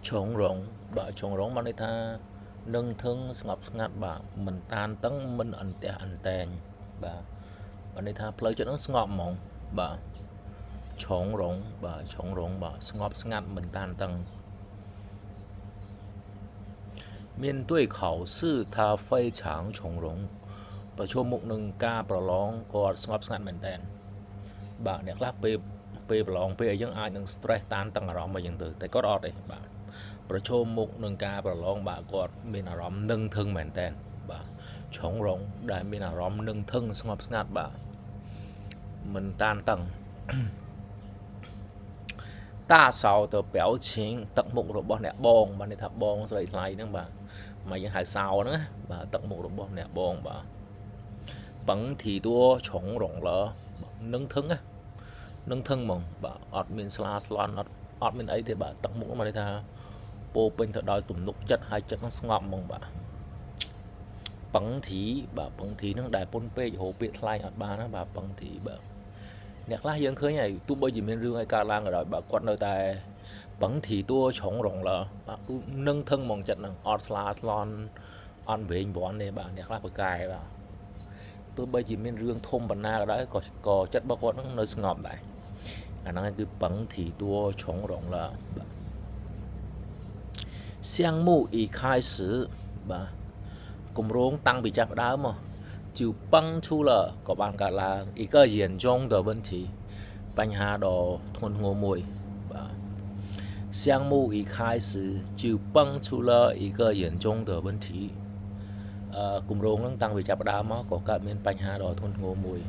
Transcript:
从容បាទ 从容 បានន័យថានឹងធឹងស្ងប់ស្ងាត់បាទមិនតានតឹងមិនអន្ទះអន្តែងបាទបានន័យថាផ្លូវចិត្តនឹងស្ងប់ហ្មងបាទ 从容បាទ 从容បាទស្ងប់ស្ងាត់មិនតានតឹង 面对考试他非常从容ប្រឈមមុខនឹងការប្រឡងគាត់ស្ងប់ស្ងាត់មែនតើបាទអ្នកខ្លះពេលពេលប្រឡងពេលអីចឹងអាចនឹង stress តានតឹងអារម្មណ៍អីចឹងទៅតែគាត់អត់ទេបាទប្រឈមមុខនឹងការប្រឡងបាទគាត់មានអារម្មណ៍នឹងធឹងមែនតើបាទ从容ដែលមានអារម្មណ៍នឹងធឹងស្ងប់ស្ងាត់បាទមិនតានតឹង 大嫂的表情ទឹកមុខរបស់អ្នកបងបាទនេះថាបងស្រីថ្លៃហ្នឹងបាទមកយើងហៅសោហ្នឹងណាបាទទឹកមុខរបស់អ្នកបងបាទ甭提多从容了នឹងធឹងណានឹងធឹងហ្មងបាទអត់មានស្លាស្លន់អត់អត់មានអីទេបាទទឹកមុខមកន័យថាពោពេញទៅដោយទំនុកចិត្តហើយចិត្តហ្នឹងស្ងប់ហ្មងបាទ甭提បាទ甭提ហ្នឹងដែលពុនពេករកពាក្យថ្លែងអត់បានណាបាទ甭提បាទអ្នកខ្លះយើងឃើញហើយទោះបីជាមានរឿងអីកើតឡើងក៏ដោយបាទគាត់នៅតែ甭提多从容了បាទគឺនឹងធឹងហ្មងចិត្តហ្នឹងអត់ស្លាស្លន់អត់វែងវាន់ទេបាទអ្នកខ្លះប្រកែបាទទោះបីជាមានរឿងធំប៉ុណ្ណាក៏ដោយក៏ក៏ចិត្តរបស់គាត់ហ្នឹងនៅស្ងប់ដែរអាហ្នឹងគឺ甭提多从容了បាទ项目一开始បាទគម្រោងតាំងពីចាប់ផ្ដើមមក就蹦出了ក៏បានកើតឡើង一个严重的问题បញ្ហាដ៏ធ្ងន់ធ្ងរមួយបាទ项目一开始就蹦出了一个严重的问题អឺគម្រោងហ្នឹងតាំងពីចាប់ផ្ដើមមកក៏កើតមានបញ្ហាដ៏ធ្ងន់ធ្ងរមួយ